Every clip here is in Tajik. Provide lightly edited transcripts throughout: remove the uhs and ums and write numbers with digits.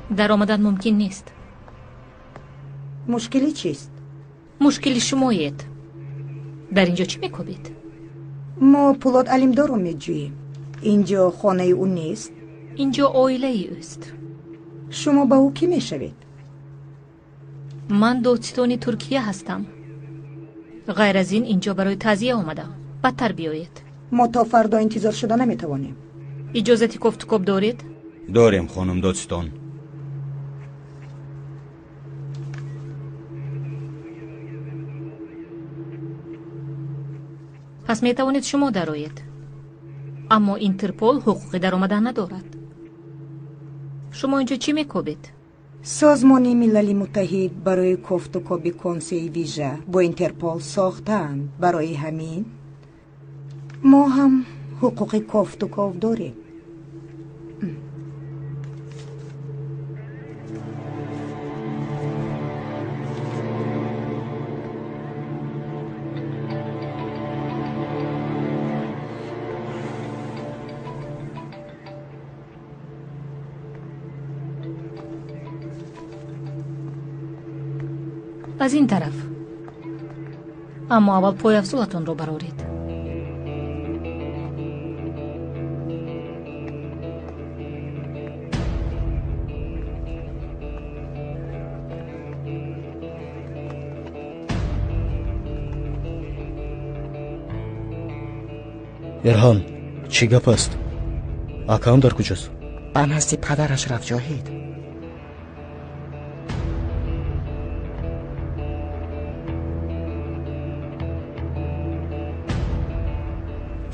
Даромадан мумкин нест. Мушкилӣ чист? Мушкили шумоед. Дар инҷо чӣ мекобед? Мо Пулод Алимдорро меҷӯем. Инҷо хонаи ӯ нест. Инҷо оилаи ӯст. Шумо ба ӯ кӣ мешавед? Ман додситони Туркия ҳастам. Ғайр аз ин инҷо барои таъзия омадам. Бадтар биёед. Мо то фардо интизор шуда наметавонем. Иҷозати кофтукоб доред? Дорем, хонум додситон. Пас метавонед шумо дароед. Аммо Интерпол ҳуқуқи даромадан надорад. Шумо инҷо чӣ мекобед? Созмони Милали Муттаҳид барои кофтукоби консеи вижа бо Интерпол сохтаанд. Барои ҳамин мо ҳам ҳуқуқи кофтуков дорем. Аз ин тараф. Аммо аввал пойафзолатонро бароред. Эрҳон, чӣ гап аст? Акаам дар куҷост? Ба назди падараш рафт, Ҷоҳид.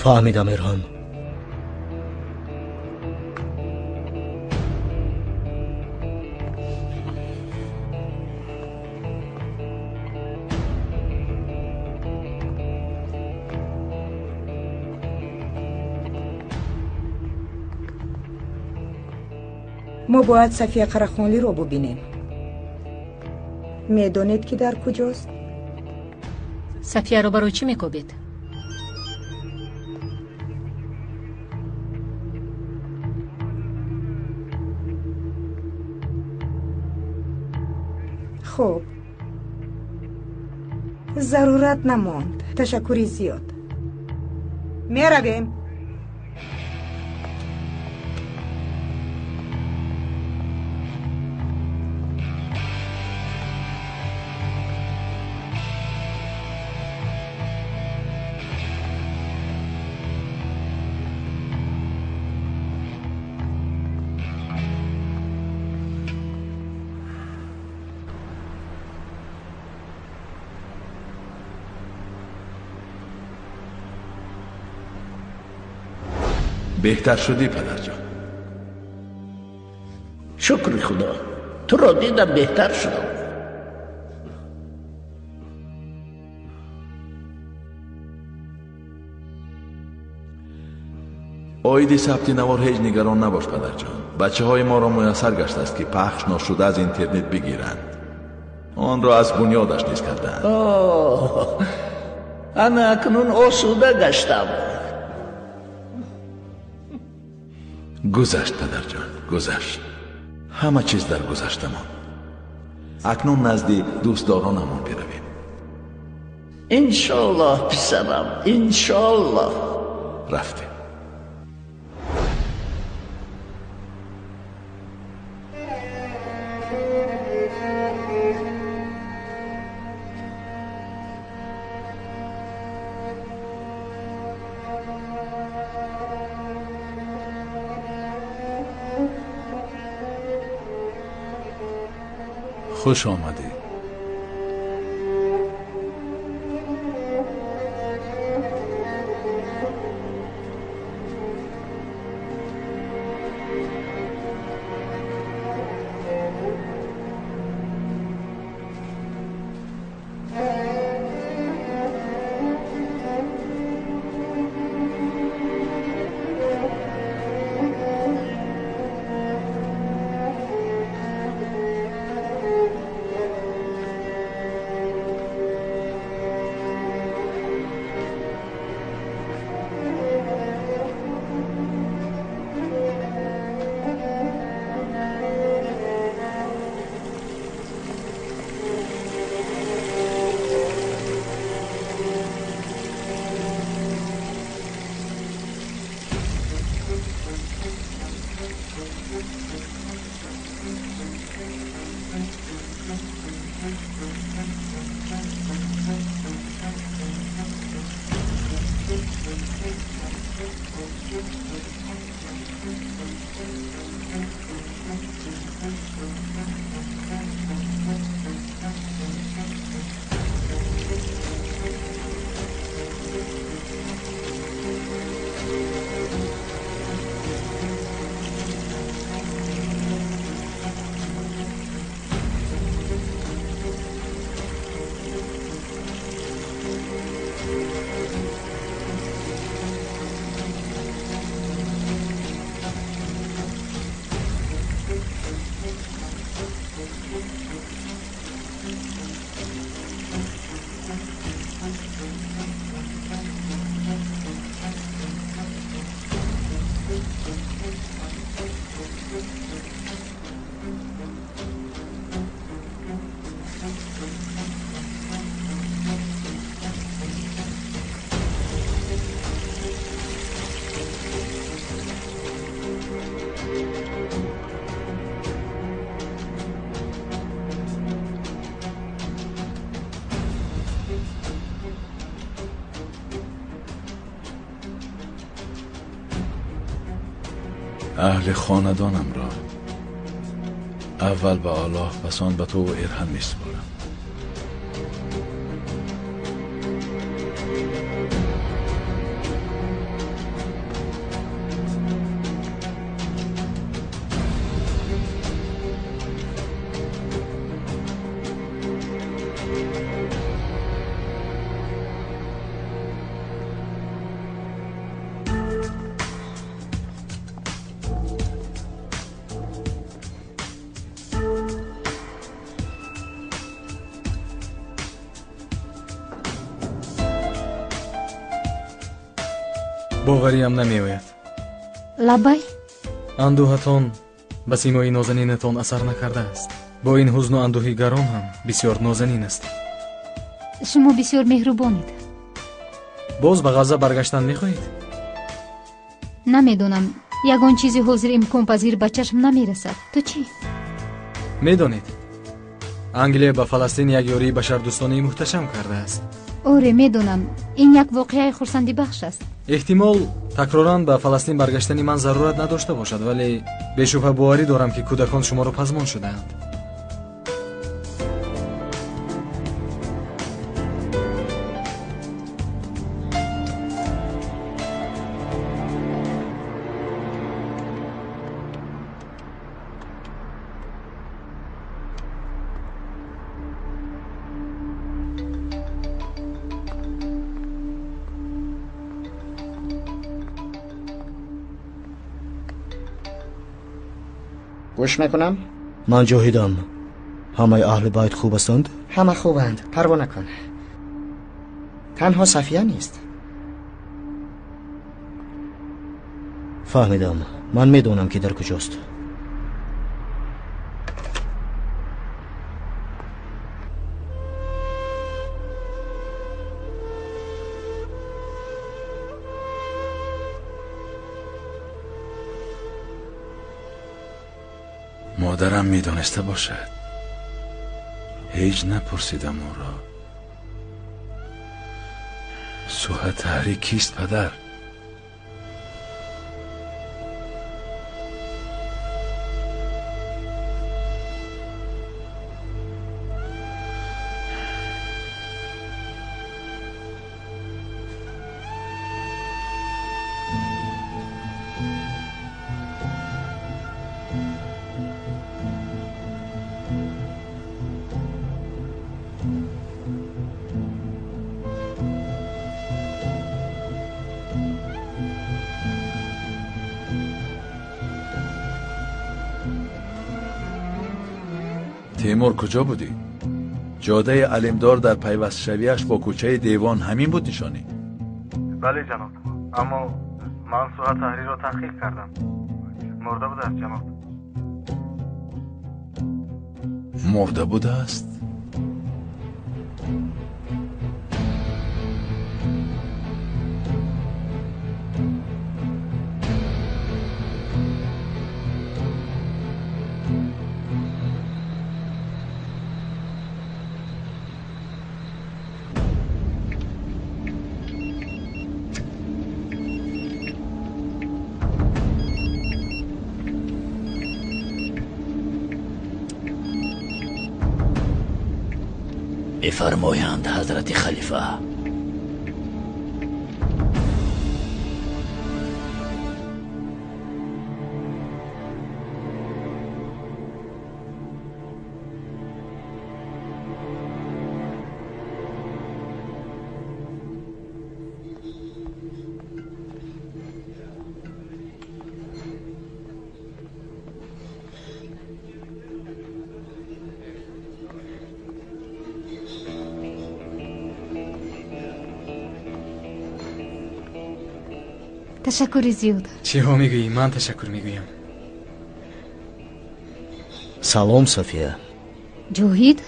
Фаҳмидам, Эрҳон. Мо бояд Сафия Қарахонлиро бубинем. Медонед, ки дар куҷост? Сафияро барои чӣ мекобед? Хуб, зарурат намонд. Ташаккури зиёд. Меравем. Беҳтар шудӣ, падарҷон. Шукри Худо, туро дидам, беҳтар шудам. Оиди сабти навор ҳеҷ нигарон набош, падарҷон. Бачаҳои моро муяссар гаштааст, ки пахш ношуда аз интернет бигиранд. Онро аз бунёдаш низ карданд. Ана акнун осуда гаштам. Гузашт, падарҷон, гузашт. Ҳама чиз дар гузаштамон. Акнун назди дӯстдоронамон биравем. Иншоаллоҳ, писарам, иншоаллоҳ. Рафтем. Хуш омадӣ. اهل خاندانم را اول به الله پس آن به تو و ارهم می سپارم. Бовариам намеояд. Лабай? Андӯҳатон ба симои нозанинатон асар накардааст. Бо ин ҳузну андӯҳи гарон ҳам бисёр нозанин аст. Шумо бисёр меҳрубонед. Боз ба Ғазза баргаштан мехоҳед? Намедонам. Ягон чизи ҳозир имконпазир ба чашм намерасад. Ту чӣ? Медонед, Англия ба Фаластин як ёрии башардӯстонаи муҳташам кардааст. Оре, медонам. Ин як воқеаи хурсандибахш аст. Эҳтимол такроран ба Фаластин баргаштани ман зарурат надошта бошад, вале бешубҳа боварӣ дорам, ки кӯдакон шуморо пазмон шудаанд. گوش میکنم. من جاهیدم. همه اهل بیت خوب هستند؟ همه خوبند، پروا نکن. تنها صفیه نیست. فهمیدم. من میدونم که در کجاست. مادرم میدانسته باشد. هیچ نپرسیدم او را. سوها تحری کیست پدر؟ تیمور کجا بودی؟ جاده علمدار در پیوست شویش با کوچه دیوان همین بود نشانی؟ بله جناب، اما من سوها تحریر را تحقیق کردم. مرده بوده است جناب. مرده بوده است؟ Бифармоянд, ҳазрати халифа. Ташаккури зиёд. Чиҳо мегӯӣ? Ман ташаккур мегӯям. Салом, София. Ҷоҳид,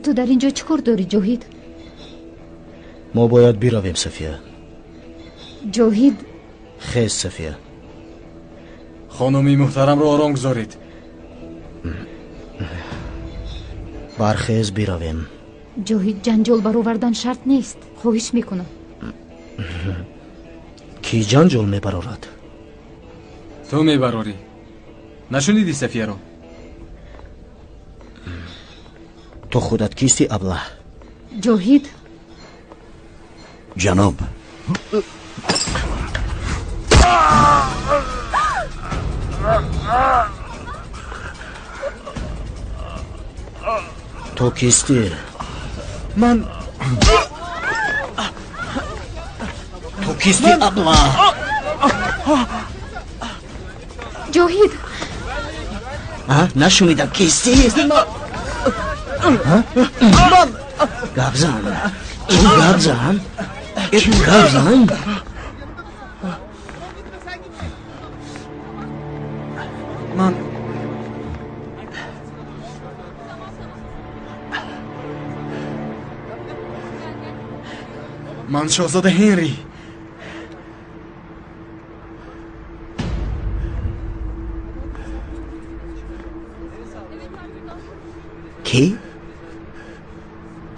ту дар ин ҷо чӣ кор дорӣ, Ҷоҳид? Мо бояд биравем, София. Ҷоҳид. Хез, София. Хонуми муҳтарамро ором гузоред. Бархез, биравем. Ҷоҳид, ҷанҷол баровардан шарт нест. Хоҳиш мекунам. Кӣ ҷанҷол мебарорад? Ту мебарорӣ. Нашунидӣ Сафияро? Ту худат кисти, аблаҳ? Ҷоҳид. Ҷаноб. Ту кистӣ? Ман Ту кисти, аблаҳ? Ҷоҳид. Нашунидам, кисти? Гап зан, гап зан, гап зан. Ман ман шоҳзода Ҳенри. Кӣ?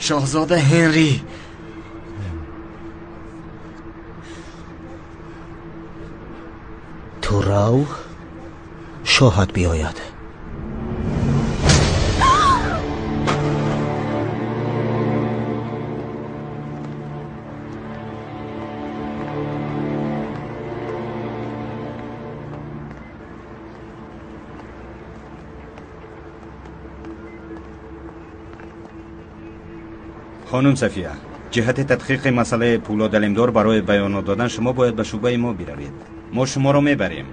Шоҳзода Ҳенри. Ту рав, шоҳат биёяд. Хонум Сафия, ҷиҳати тадқиқи масъалаи Пулод Алимдор барои баёнот додан шумо бояд ба шӯъбаи мо биравед. Мо шуморо мебарем.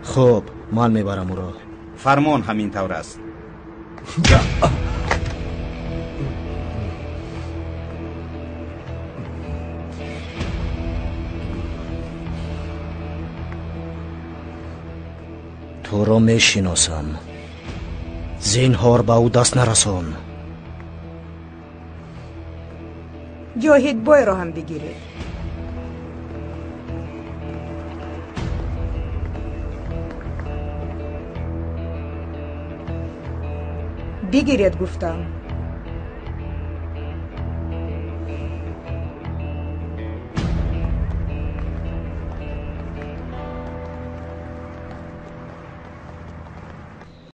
Хуб, ман мебарам ӯро. Фармон ҳамин тавр аст. Туро мешиносам. Зинҳор ба ӯ даст нарасон. Ҷоҳид бойро ҳам бигиред. Бигиред, гуфтам.